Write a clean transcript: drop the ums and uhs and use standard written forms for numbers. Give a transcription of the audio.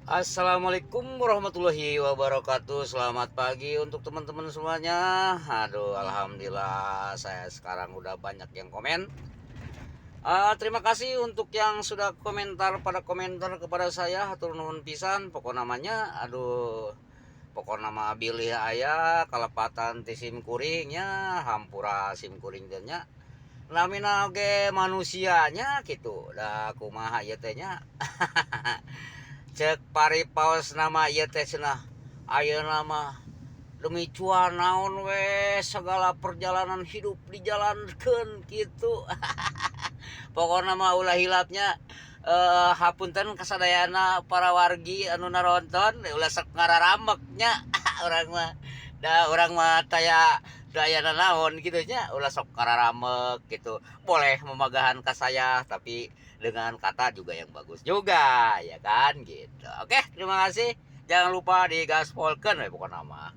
Assalamualaikum warahmatullahi wabarakatuh. Selamat pagi untuk teman-teman semuanya. Aduh, alhamdulillah saya sekarang udah banyak yang komen. Terima kasih untuk yang sudah komentar pada komentar kepada saya. Hatur nuhun pisan pokok namanya. Aduh, pokokna mah bilih aya kalepatan ti sim kuring nya, hampura sim kuring teh nya. Namina oge manusianya gitu, da kumaha ieu teh nya. Cek paripaos nama ieu teh cenah, ayeuna mah demi cuan naon we segala perjalanan hidup dijalankeun gitu. Pokokna mah ulah hilap nya, hapunten kasadayana para wargi anu naronton, ulah sok ngararamek nya. Urang mah da urang mah taya daya nanaon gitu nya, ulah sok ngararamek gitu. Boleh memagahan ka saya, tapi dengan kata juga yang bagus juga ya kan gitu. Oke, terima kasih. Jangan lupa digaspolkeun we pokokna mah.